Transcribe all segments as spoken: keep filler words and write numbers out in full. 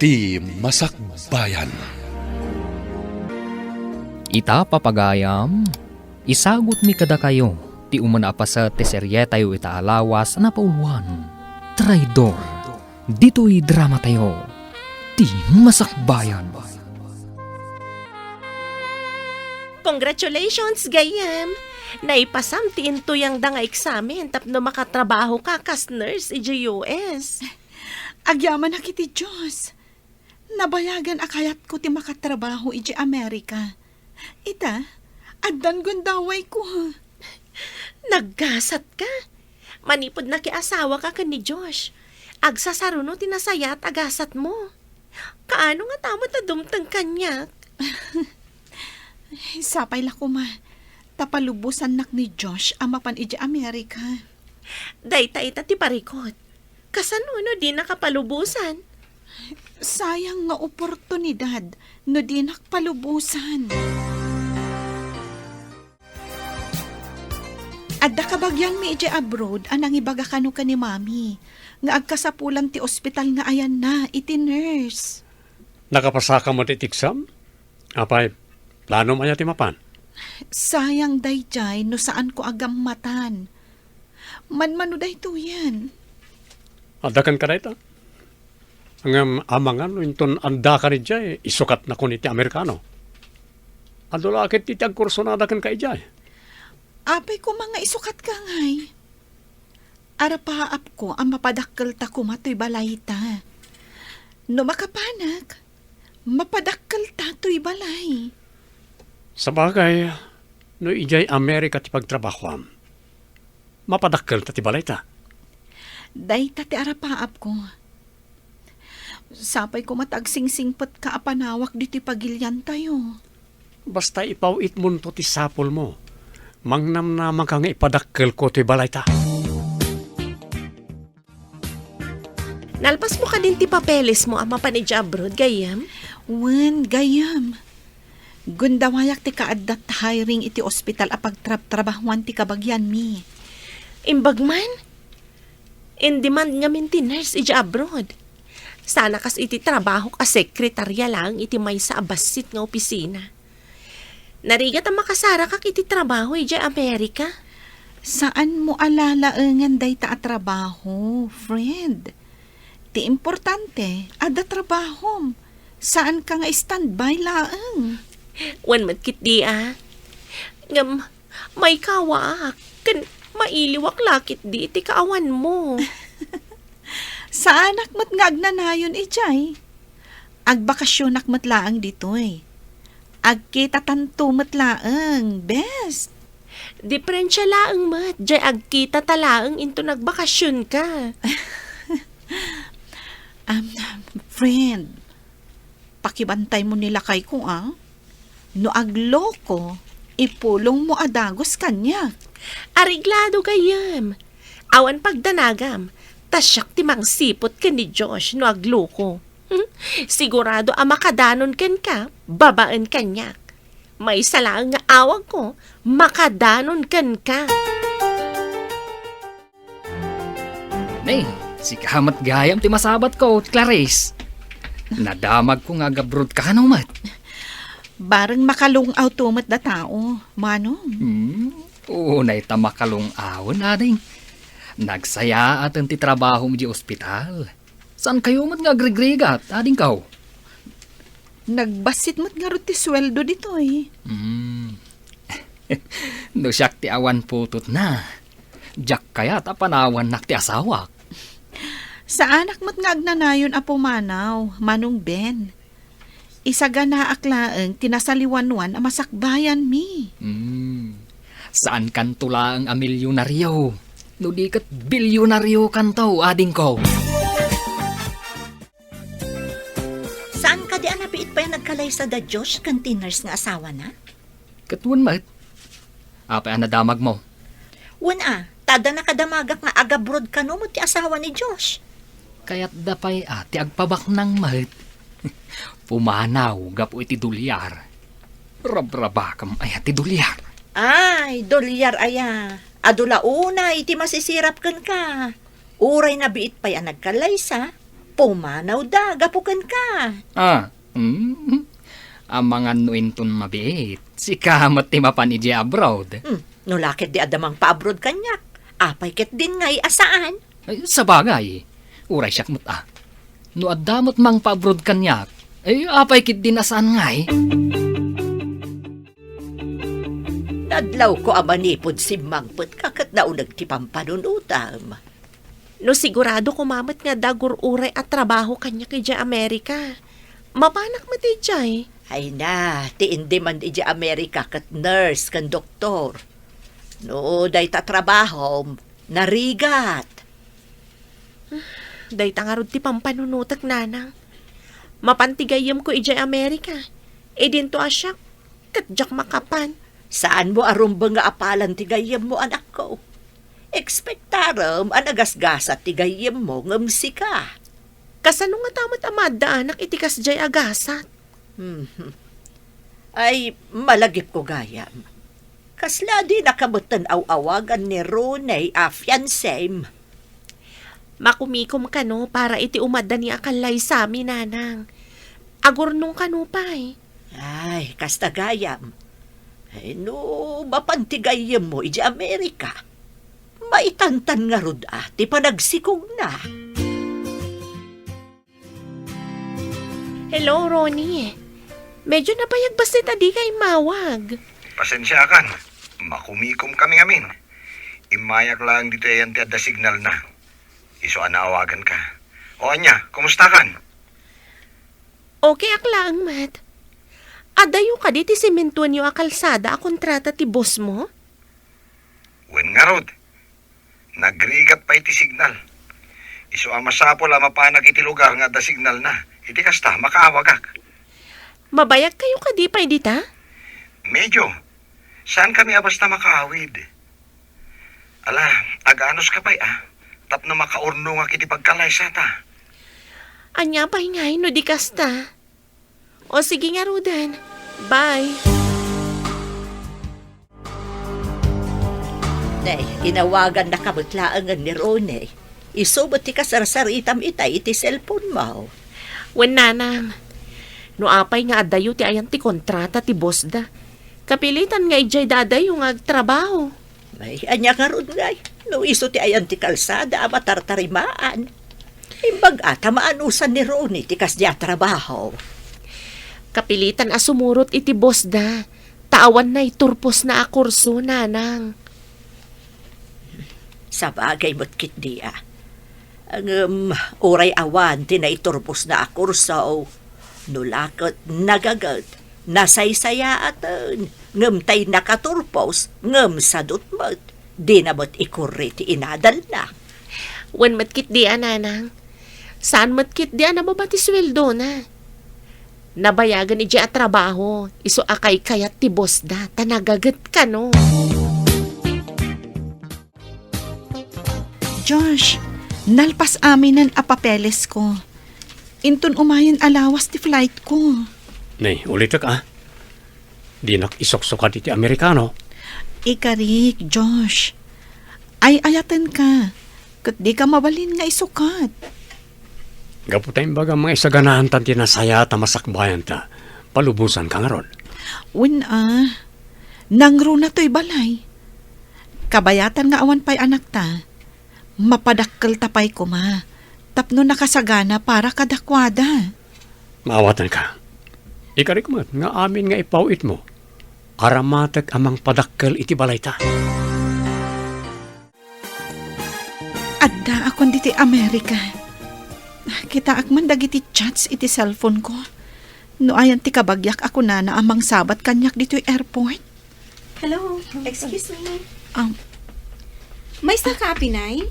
Ti Masakbayan. Ita, papagayam, isagutmi kadakayo ti umuna a paset ti serietayo ita a lawas a napauluan, Traidor. Ditoy dramatayo, Ti Masakbayan. Congratulations, gayyem! Naipasam ti intuyangda nga eksamen tapno makatrabahoka kas nurse idiay U S. Agyamanak iti Dios. Nabayagan a kayatko ti makatrabaho idiay Amerika. Ita, addan gundawayko. Naggasatka? Manipud nakiasawaka ken ni Josh, agsasaruno ti nasayaat a gasatmo. Kaano ngata met a dumteng kaniak? Sapay la koma, ta palubosannak ni Josh a mapan idiay Amerika. Dayta ita ti parikut. Kasano no dinaka palubosan? Sayang nga oportunidad no dinak palubosan. Adda kabagianmi idiay abroad a nangibaga kano ken ni Mami nga agkasapulan ti ospital nga ayanna iti nurse. Nakapasaka met iti exam? Apay, planom aya ti mapan? Sayang daydiay no saanko a gammatan. Manmano daytoyen? Adda kenka dayta? Ngem amangan no inton addaka idiay, isukatnakon iti Amerikano. Adu la ket iti agkursonada kenka idiay. Apay koma nga isukatka ngay? Arapaapko a mapadakkelta koma toy balayta. No makapanak, mapadakkelta toy balay. Sabagay, no idiay Amerika ti pagtrabahoam, mapadakkelta ti balayta. Dayta ti arapaapko. Sapay koma ta agsingsingpetka a panawak ditoy pagiliantayo. Basta ipaw-itmonto ti sapulmo. Mangnamnamaka nga ipadakkelko toy balayta. Nalpasmo kadin ti papelesmo a mapan idiay abroad, gayyem? Wen, gayyem. Gundawayak ti kaadda ta hiring iti ospital a pagtrabtrabahuan ti kabagianmi. Imbag man? In-demand ngamin ti nurse idiay abroad. Sana kas iti trabahok a sekretaria laeng iti maysa a bassit nga opisina. Narigat a makasarakak iti trabaho idiay Amerika. Saanmo a lalaengen dayta a trabaho, friend. Ti importante, adda trabahom. Saanka nga standby laeng. Wen met ketdi a. Ngem, maikawaak, ken mailiwak la ketdi iti kaawanmo. Saanak met nga agnanayon idiay. Agbakasionak met laeng ditoy. Agkitatanto met laeng, bes. Diferensia laeng met, diay agkitata laeng inton agbakasionka. Um, friend, pakibantaymo ni lakayko, a. No agloko, ipulongmo a dagus kaniak. Areglado gayyem. Awan pagdanagam, ta siak ti mangsiput ken ni Josh no agloko. Hmm? Sigurado a makadanon kenka, babaen kaniak. Maysa laeng nga awagko, makadanon kenka. Ne, sika met gayam ti masabatko, Clarice. Nadamagko nga agabroad ka kano met. Bareng makalung-awto met datao, manong. Hmm, unay ta makalung-awen, ading. Nagsayaaten ti trabahom idiay ospital. Saankayo met nga agrigrigat, adingko? Nagbassit met ngarud ti sueldo ditoy. Hmm. No siak ti awan putotna, diak kayat a panawannak ti asawak. Saanak met nga agnanayon a pumanaw, Manong Ben. Isaganaak laeng ti nasaliwanwan a masakbayanmi. Hmm. Saankanto laeng a milyonario, no di ket bilyonariokanto, adingko. Saan kadi a nabiit pay a nagkalaysa da Josh ken ti nurse nga asawana? Ket wen met. Apay a nadamagmo? Wen a, ta adda nakadamagak nga agabroad kano met ti asawa ni Josh. Kayatda pay a ti agpabaknang met. Pumanaw gapu iti dolyar. Rabrabakam aya ti dolyar? Ay, dolyar aya. Adu la unay iti masisirap kenka. Uray nabiit pay a nagkalaysa, pumanawda gapu kenka. Ah, mm. Amangan no inton mabiit, sika met ti mapan idiay abroad. Hmm, no la ketdi adda mangpaabroad kaniak, apay ketdin ngay a saan? Ay, sabagay, uray siak met a. No adda met mangpaabroad kaniak, ay, apay ketdin a saan ngay? Nadlawko a manipud simmangpetka ket nauneg ti pampanunotam. No sigurado koma met nga adda agur-uray a trabaho kaniak idiay Amerika, mapanak met idiay. Ay na, ti indi man idiay Amerika ket nurse ken doktor. No dayta trabahom, narigat. Dayta ngarud ti pampanunotek, nanang. Mapan ti gayyemko idiay Amerika. Idinto a siak, ket diak makapan. Saanmo a rumbeng nga apalan ti gayyemmo, anakko. Ekspektarem a nagasgasat ti gayyemmo ngem sika. Kasano ngata met a maaddaanak iti kasdiay a gasat? Mhm. Ay, malagipko gayam. Kasla dinaka metten aw-awagan ni Ronnie a fiancem? Makumikom kano para iti umadda ni a kallaysami, nanang. Agurnong kano pay. Ay, kasta gayam. Ay, no mapan ti gayyemmo idiay Amerika, maitantan ngarud a ti panagsikogna. Hello, Ronnie. Medyo nabayag bassit a dika immawag. Pasensiakan. Makumikom kami ngamin. Immayak laeng ditoy ayan ti adda signalna. Isu a naawaganka. O ania, kumustakan? Okay ak laeng met. Adayo kadi ti simentoenyo a kalsada a kontrata ti bossmo? Wen ngarud, nagrigat pay ti signal. Isu a masapul a mapanak iti lugar nga adda signalna. Iti kasta, makaawagak. Mabayagkayo kadi pay dita? Medyo. Saankami a basta makaawid. Ala, aganuska pay a, tapno makaurnongak iti pagkalaysata. Ania pay ngay no di kasta? O sige ngaruden. Bye. Nay, inawagannaka met laengen ni Ronnie. Isu met ti kasarsaritam itay iti cellphone-mo. Wen, nanang. No apay nga adayo ti ayan ti kontrata ti bossda, kapilitan nga idiay dadayo nga agtrabaho. Ay, ania ngarud ngay? No isu ti ayan ti kalsada a matartarimaan. Imbag-a ta maanusan ni Ronnie ti kasdiay a trabaho. Kapilitan a sumurot iti bossda, ta awan naiturposna a kurso, nanang. Sabagay met ketdi a. Ngem uray awan ti naiturposna a kurso, no la ket nagaget, nasaysayaaten, ngem tay nakaturpos, ngem sadut met, dina met ikurri ti inadalna. Wen met ketdi a, nanang. Saan met ketdi a nababa ti sueldona. Nabayagen idiay a trabaho, isu a kaykayat ti bossda, ta nagaget kano. Josh, nalpas aminen a papelesko. Inton umayen a lawas ti flightko. Nay, ulitek a. Dinak isuksukad iti Amerikano. Ikarik, Josh. Ay-ayatenka, ket dika mabalin nga isukat. Gapu ta imbagam nga isaganaantan ti nasayaat a masakbayanta, palubosanka ngarud. Wen a, nangruna toy balay. Kabayatan nga awan pay anakta, mapadakkelta pay koma tapno nakasagana para kadakuada. Maawatanka. Ikarik met nga amin nga ipaw-itmo, aramatek a mangpadakkel iti balayta. Addaakon ditoy Amerika. Kitaak man dagiti chats iti cellphone-ko. No ayan ti kabagiak a kunana a mangsabat kaniak ditoy airport. Hello, excuse me. Um, Maysa ka, Apinay?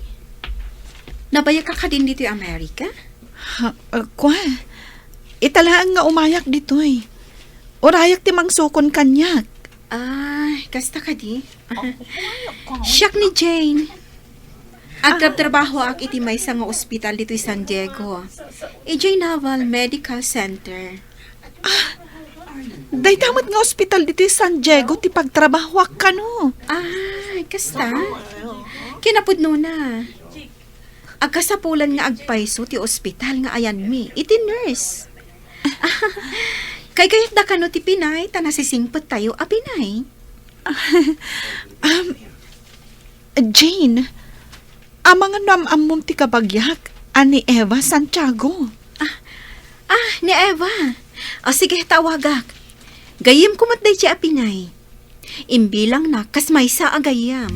Nabayag ka kadin ditoy Amerika? Ha, uh, kwa? Ita laeng nga umayak ditoy. Urayak ti mangsukon kaniak. Ah, kasta kadi? Siak ni Jane. Agtrabtrabahoak iti maysa nga ospital ditoy San Diego. Idiay Naval Medical Center. Ah, dayta met nga ospital ditoy San Diego ti pagtrabahoak kano. Ah, kasta? Kinapudnona. Agkasapulan nga agpayso ti ospital nga ayanmi iti nurse. Kaykayatda kano ti pinay ta nasisingpettayo a pinay? Um, Jane, amangan no am-ammom ti kabagiak a ni Eva Santiago. Ah, ah, ni Eva. O sige, tawagak. Gayyemko met daydi a pinay. Imbilangnak kas maysa a gayyem.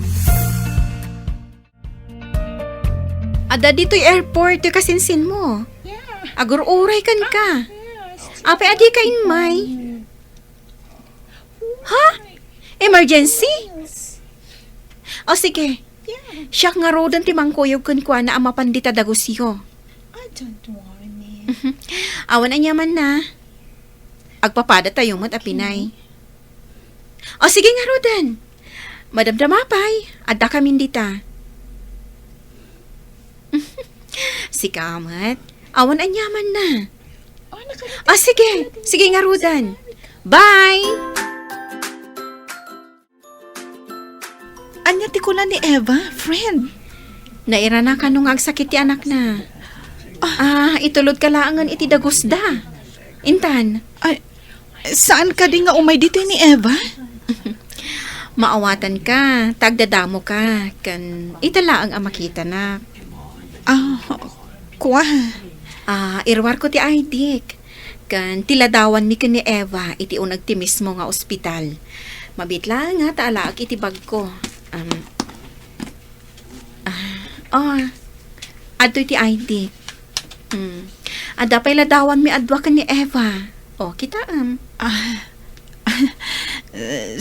Adda ditoy airport ti kasinsinmo. Yeah. Agur-uray kenka. Yes. Apay a dika immay? Ha? Emergency? Yes. O sige. Yeah. Siak ngaruden ti mangkuyog kenkuana a mapan dita dagusyo. I don't want it. Awan aniamanna. Agpapadatayo met a pinay. O sige ngaruden. Madamdama pay, addakamin dita. Sika met. Awan aniamanna. O, sige. Sige ngaruden. Bye! Ania ti kuna ni Eva, friend? Nairana kano nga agsakit ti anakna. Ah, itulodka laengen iti dagusda. Intan. Ay, saan kadi nga umay ditoy ni Eva? Maawatanka, ta agdadamoka, ken ita laeng a makitanak. Ah, kua. Ah, iruarko ti I D, ken ti ladawanmi ken ni Eva iti uneg ti mismo nga ospital. Mabiit laeng ta alaek iti bagko. Um, ah, oh, adtoy ti I D. Mm. Adda pay ladawanmi a dua ken ni Eva. O, kitaem. Ah, ah,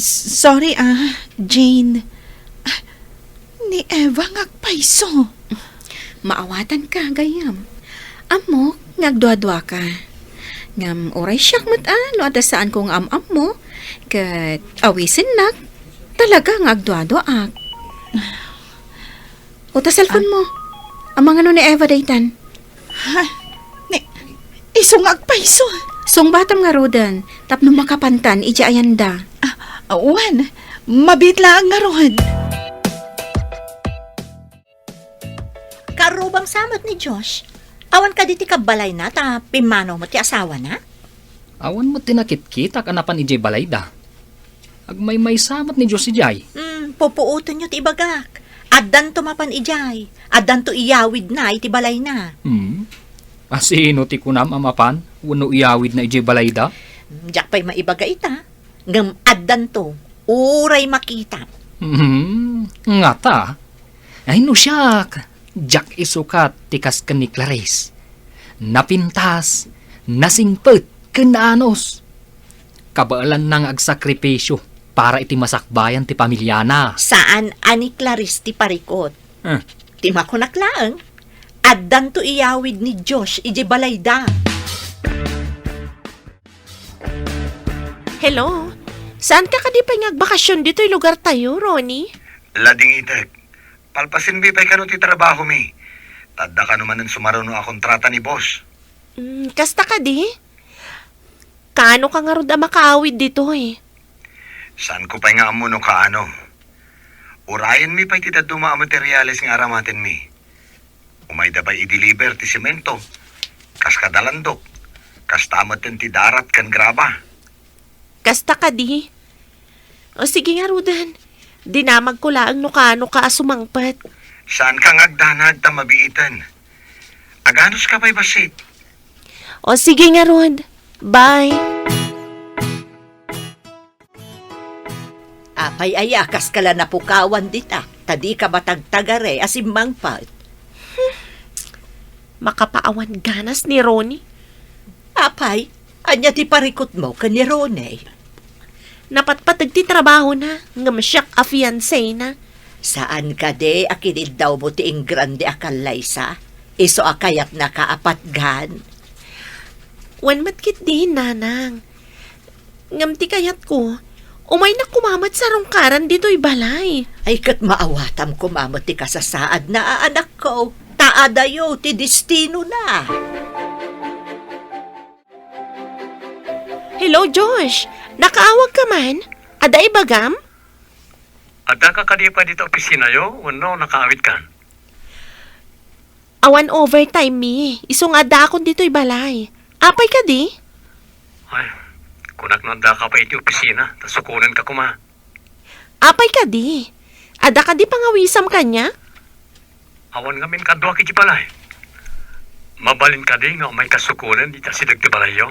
sorry, ah, Jane. Ah, ni Eva nga agpayso. Maawatanka, gayyem. Ammok nga agduaduaka. Ngem uray siak met a no adda saanko nga am-ammo, ket awisennak, talaga nga agduaduaak. O ta cellphone mo. Amangan no ni Eva daytan. Ha? Ni, isu nga agpayso. Sungbatam ngaruden, tapno makapantan idiay ayanda. Ah, wen, mabiit laeng ngarud. Karrubam sa met ni Josh. Awan kadi ti kabbalayna ta pimmanaw met ti asawana? Awan met ti nakitkitak a napan idiay balayda. Agmaymaysa met ni Josh idiay. Hmm, pupuotenyo ti ibagak. Addanto mapan idiay. Addanto iyawidna iti balayna. Hmm? A, sino ti kunam a mapan wenno iyawidna idiay balayda? Hmm, diak pay maibaga ita. Ngem addanto, uray makita. Hmm, ngata? Ay, no siak, diak isukat ti kas ken ni Clarice. Napintas, nasingpet, ken naanus. Kabaelanna nga agsakripisio para iti masakbayan ti pamiliana. Saan a ni Clarice ti parikut. Eh. Ti makunak laeng, addanto iyawid ni Josh idiay balayda. Hello? Saanka kadi pay nga agbakasyon ditoy lugartayo, Ronnie? Ladingitek. Palpasenmi pay kano ti trabahomi. Ta adda kano manen sumaruno a kontrata ni boss. Mm, kasta kadi? Kaano ka ngarud a makaawid ditoy? Saanko pay nga ammo no kaano. Urayenmi pay ti dadduma a materiales nga aramatenmi. Umayda pay i-deliver ti semento, kas kada landok, kasta metten ti darat ken graba. Kasta kadi? O sige ngaruden, dinamagko laeng no kaano ka a sumangpet. Saanka nga agdanag ta mabiiten. Aganuska pay bassit. O sige ngarud, bye. Apay aya, kaska la napukawan dita, ta dika matagtagare a simmangpet. Hmm. Makapaawan ganas ni Ronnie. Apay, ania ti parikutmo ken ni Ronnie? Napatpateg ti trabahona, ngem siak a fiancé na. Saan kadi a kiniddawmo ti ingrande a kallaysa? Isu a kayatnaka a patgan? Wen met ketdi, nanang. Ngem ti kayatko, umaynak koma met sarungkaran ditoy balay. Ay, ket maawatam koma met ti kasasaadna a anakko, ta adayo ti destinona. Hello, Josh. Nakaawagka man? Adda ibagam? Addaka kadi pay dita opisinayo wenno nakaawidkan? Awan overtime mi, isu nga addaakon ditoy balay. Apay kadi? Ay, kunak no addaka pay iti opisina, ta sukonenka koma. Apay kadi? Adda kadi pangawisam kaniak? Awan ngamin kaduak iti balay. Mabalin kadi nga umayka sukonen iti asideg ti balayyo?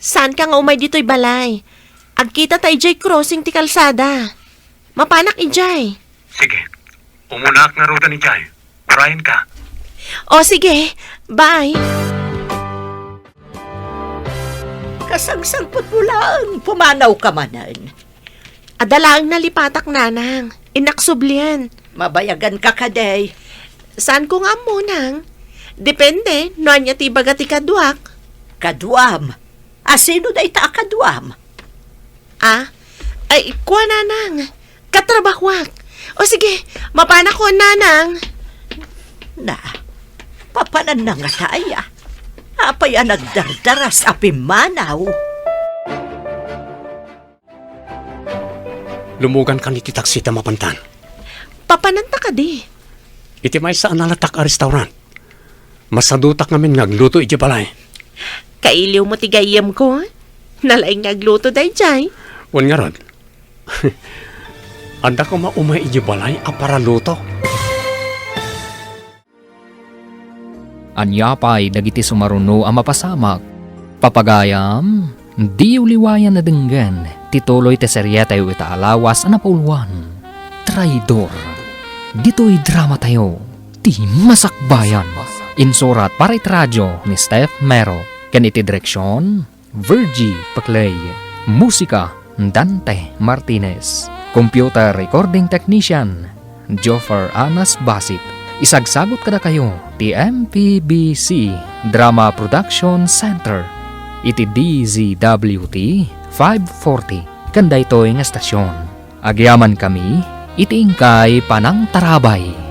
Saanka nga umay ditoy balay. Agkitata idiay crossing ti kalsada. Mapanak idiay. Sige. Umunaak ngaruden idiay. Urayenka. O, sige. Bye. Kasangsalputmo laeng, pumanawka manen. Adda laeng nalipatak, nanang. Innak sublien. Mabayaganka kadi? Saanko nga ammo, nang. Depende no ania ti ibaga ti kaduak. Kaduam? A, sino dayta a kaduam? Ah? Ay, kua, nanang. Katrabahuak. O sige, mapanakon, nanang. Na, papananna ngata aya? Apay a nagdardaras a pimmanaw? Lumugankan iti taksi ta mapantan. Papananta kadi? Iti maysa a nalatak a restaurant. Masadutak ngamin nga agluto iti balay. Kailiwmo ti gayyemko? Nalaing nga agluto daydiay. Wen ngarud, adda koma umay iti balay a paraluto. Ania pay dagiti sumaruno a mapasamak? Papagayam, diyo liwayan a denggen ti tuloy ti serietayo ita a lawas a napauluan, Traidor. Ditoy dramatayo, ti Masakbayan. Insurat para iti radio ni Steph Mero, ken iti direksion, Virgie Paclay. Musika, Dante Martinez. Computer recording technician, Joffer Anas Basit. Isagsagut kadakayo ti M P B C Drama Production Center iti D Z W T five forty ken daytoy nga estasion. Agyamankami iti inkay panangtarabay.